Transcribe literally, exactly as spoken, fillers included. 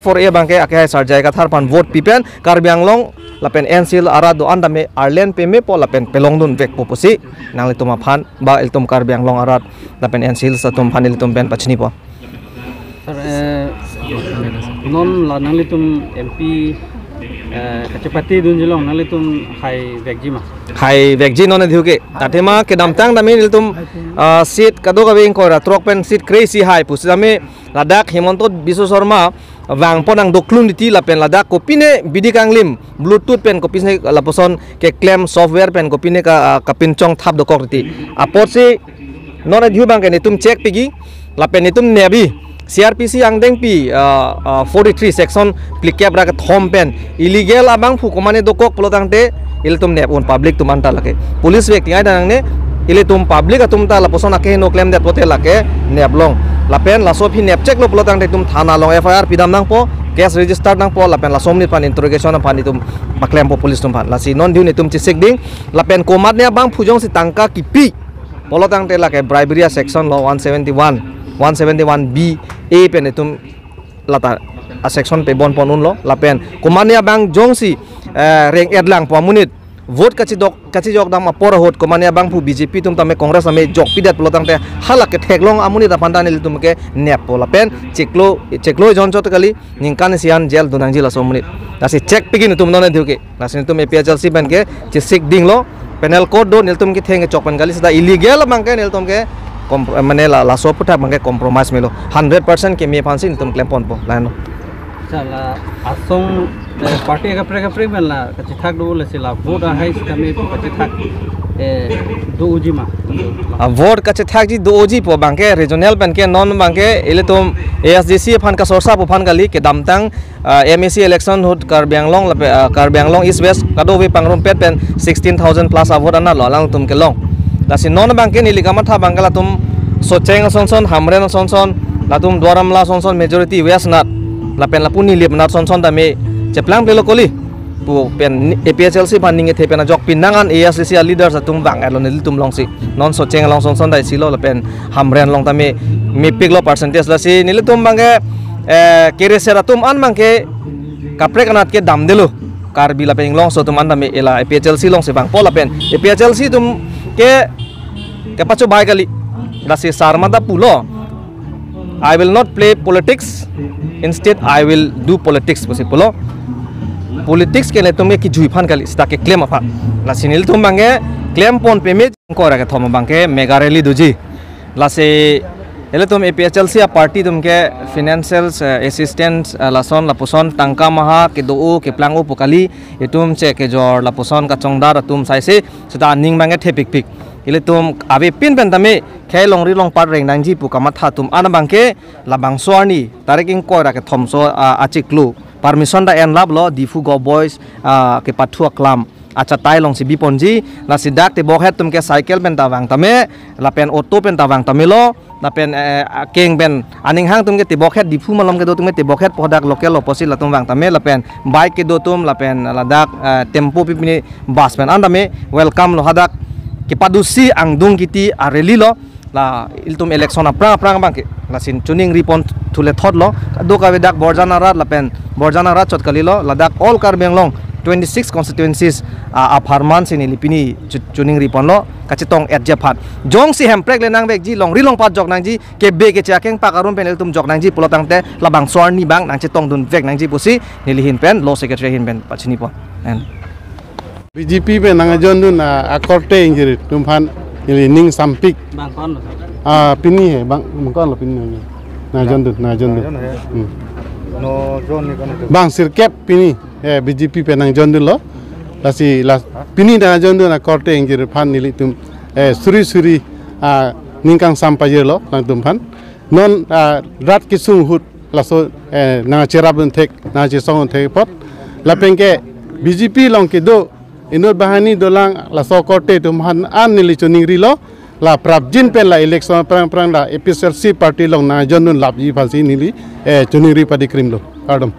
Por e abangke akehai Sarjai Kathar aphan vote pipen Karbi Anglong lapen N C Hills arat do-an tame arlen pemepo lapen pelongdunvekpo pusi nanglitum aphan ba ilitum Karbi Anglong arat lapen N C Hills atum aphan ilitum pen pachinipo. Sir, eh, non la nanglitum M P, eh, kachepatedunji along nanglitum haivekji ma? Haivekji non eduk ke. Athema kedamtang tame ilitum, ah, seat kadokave ingkoi ra throk pen seat kre-isi hai pusi tame ladak Himanta Biswa Sarma vangpon nangdoklun titi lapen ladak kopine bidi kanglim Bluetooth pen kopine lapuson keklem software pen kopine ka, ah, kapinchong thap dokok titi. Apotsi non eduk abangke netum check piji lapen netum nepji C R P C angdengpi, ah, ah, forty-three section phlikep ra kethom pen illegal abangphu komane dokok pulo tangte ilitum nep-un, public atum anta lake. Police vek tingai nangne, ilitum public atum ta lapuson akeheno klemdet pote lake neplong. Lapen laso aphi nepcheklo pulo tangte itum thana along F I R pidam nangpo, case register nangpo, lapen laso amonit aphan interrogation aphan itum paklempo police atum aphan. Lasi non eduk netum chesik ding, lapen komatne abangphu jongsi tangka kipi pulo tangte lake bribery a-section lo one seventy-one, one seventy-one B A pen itum lata a-section pebonpon unlo, lapen komatne abang jongsi, eh, reng-et langpo amonit vote kachidok, kachijok dam apor ahut komatne abangphu B J P atum tame Congress tame jokpidet pulo tangte halake theklong amonit aphan ta nelitum ke neppo lapen chiklo, chiklo ejon chot kali, ningkan isi an jail donangji laso amonit. Lasi check piji netum non eduk ke. Lasi netum A P H L C pen ke chesik dinglo, penal code do, nelitum ketheng kechok pen kali, seta illegal abangke nelitum ke kompro-, mane la, laso aputhak abangke compromise melo, hundred percent keme aphansi netum klemponpo, lahenlo. Sir, la asong, eh, party kaprek kaprek pen la kachethak do, lasi la vote ahai sitame kachethak, eh, do-oji ma? Ah, vote kachethakji do-oji pu abangke regional pen ke non abangke ilitum A S D C aphan kasorsa pu aphan kali, kedamtang, ah, M A C election ahut Karbi Anglong lapen, ah, Karbi Anglong East West kadokave pangrumpet pen sixteen thousand plus a-vote anatlo alangtum kelong. Lasi non abangke neli kamatha abangke latum Socheng asonson, Hamren asonson, latum Duar Amla asonson majority West anat, lapen lapu Nilip anat asonson tame cheplangplelo kali pu pen ni-, A P H L C aphan ning kethe pen ajok pinang an A S D C a-leaders atum vang-etlo nelitum alongsi. Non Socheng along asonson dai silo lapen Hamren along tame mepiklo percentage. Lasi nelitum abangke, eh, kereser atum an abangke kaprek anat ke damdelo. Karbi lapen Inglongso atum an tame ela A P H L C alongsi vangpo lapen A P H L C atum ke kepachobei kali. Lasi Sarma ta pulo, "I will not play politics, instead I will do politics," pusi pulo. Politics ke netum ke kijui aphan kali, seta keklem aphan. Lasi nelitum abangke klempon peme, ingkoi ra kethom abangke mega rally doji. Lasi ilitum A P H L C a-party atum ke financial, eh, assistance, eh, lason lapuson tangka maha kedo-o keplang-o pu kali, itum che kejor lapuson kachongdar atum saise seta aning abangke thepikpik. Ilitum avepin pen tame khei longri longpat reng nangji pu kamatha atum an abangke labangso arni tarik ingkoi ra kethomso, ah, achiklo permission ta enlaplo, Diphu Govt Boys, ah, kepathu aklam achatai alongsi biponji. Lasi dak tebokhet atum ke cycle pen ta vang tame, lapen auto pen ta vang tamelo, lapen, eh, akeng pen aning hang atum ke tebokhet, Diphu malom kedo atum ke tebokhet pu hadak local lo pusi latum vang tame, lapen bike kedo atum, lapen ladak, eh, tempo pi pine bus pen an tame welcome lo, hadak kepadusi angdung kiti a-rally lo. La ilitum election aphrang aphrang abangke lasi choningripon thule thotlo. Kadokave dak Borjan arat lapen Borjan arat chot kalilo, ladak all Karbi Anglong twenty-six constituencies, ah, apharman si neli pini cho-, choningriponlo, kachetong-etji aphan. Jongsi Hemprek le nangvekji, longri longpat jok nangji, kebe keche akeng pak arum pen ilitum jok nangji pulo tangte labangso arni abang nangchetongdunvek nangji pusi neli ahin pen, law secretary ahin pen pachinipon. And B J P pen nangkejondun, ah, akorte ingjir atum aphan neli ning sampik. Bang ko-an lo, sir? Ah, pini he, bang, bang ko-an lo pini he. Nangkejondun, nangkejondun. Nangkejondun he. Hmm. No jon ni ko-an lo? Bang sirkep pini, eh, B J P pen nangkejondunlo. Lasi, la, pini nangkejondun akorte ingjir aphan nelitum, eh, suri suri, ah, ning kangsam pajirlo alangtum aphan. Non, ah, rat kesung ahut laso, eh, nangcherapdun thek, nangchesongdun thek apot. Lapen ke B J P along kedo inut banghini dolang laso korte atum aphan an neli choningrilo, la prapjin pen la election aphrang aphrang la A P H L C party along nangkejondun lapji aphansi neli, eh, choningri padikrimlo. Kardom.